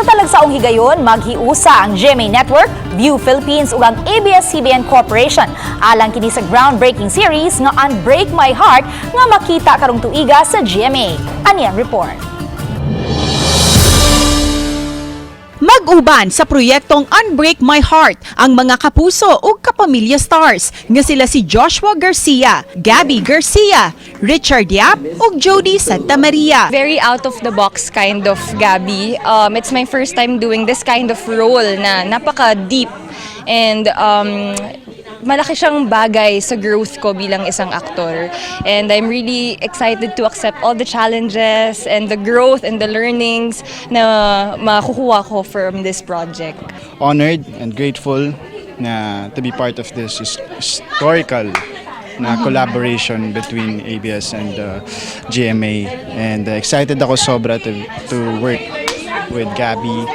Sa talagsaong higayon, maghiusa ang GMA Network, Viu Philippines ug ang ABS-CBN Corporation alang kini sa groundbreaking series nga Unbreak My Heart nga makita karong tuiga sa GMA. Ani ang report. Mag-uban sa proyektong Unbreak My Heart ang mga kapuso ug kapamilya stars nga sila si Joshua Garcia, Gabbi Garcia, Richard Yap ug Jodi Santa Maria. Very out of the box kind of Gabbi. It's my first time doing this kind of role na napaka deep and malaki siyang bagay sa growth ko bilang isang aktor. And I'm really excited to accept all the challenges and the growth and the learnings na makukuha ko from this project. Honored and grateful na to be part of this historical na collaboration between ABS and GMA, and excited ako sobra to work with Gabbi,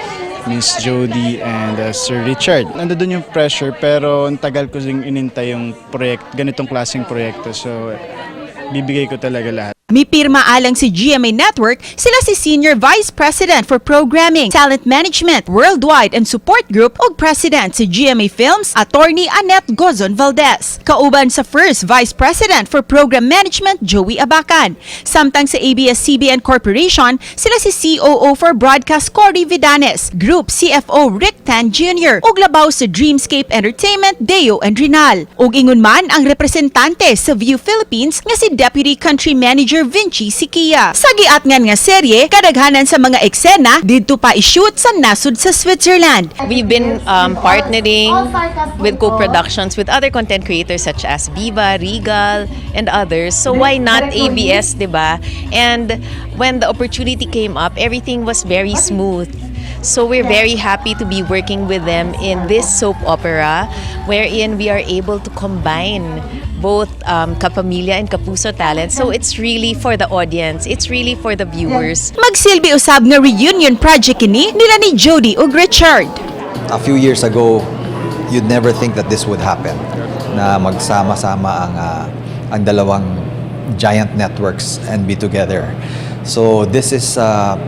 Miss Jodi and Sir Richard. Nandoon yung pressure, pero ang tagal ko rin inintay yung ganitong klaseng proyekto, so bibigay ko talaga lahat. Mipirma alang si GMA Network sila si Senior Vice President for Programming, Talent Management, Worldwide and Support Group ug President si GMA Films, Attorney Annette Gozon Valdez. Kauban sa First Vice President for Program Management, Joey Abacan. Samtang sa ABS-CBN Corporation, sila si COO for Broadcast Cory Vidanes, Group CFO Rick Tan Jr. ug labaw sa Dreamscape Entertainment Deo Endrinal. Ug ingon man ang representante sa Viu Philippines nga si Deputy Country Manager Vinci Syquia. Sa giatngan nga serye, kadaghanan sa mga eksena didto pa i-shoot sa nasod sa Switzerland. We've been partnering with co-productions with other content creators such as Viva, Regal, and others. So why not ABS, diba? And when the opportunity came up, everything was very smooth. So we're very happy to be working with them in this soap opera, wherein we are able to combine both Kapamilya and Kapuso talent. So it's really for the audience. It's really for the viewers. Magsilbi usab nga reunion project kini nila ni Jodi ug Richard. A few years ago, you'd never think that this would happen. Na magsama-sama ang dalawang giant networks and be together. So this is a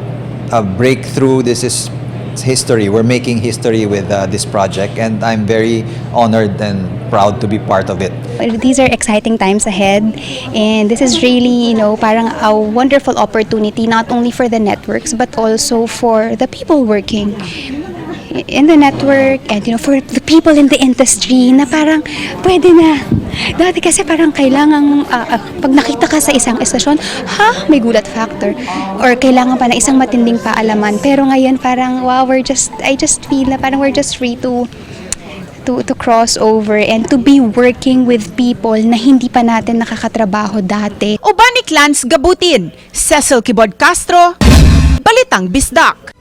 breakthrough. This is history. We're making history with this project, and I'm very honored and proud to be part of it. These are exciting times ahead, and this is really parang a wonderful opportunity not only for the networks but also for the people working in the network and for the people in the industry na parang pwede na. Dati kasi parang kailangan pag nakita ka sa isang estasyon, ha, may gulat factor or kailangan pa ng isang matinding paalaman. Pero ngayon parang wow, we're just I just feel na parang we're just free to cross over and to be working with people na hindi pa natin nakakatrabaho dati. Uban ni Clans Gabutin, Cecil Kibod Castro, Balitang Bisdak.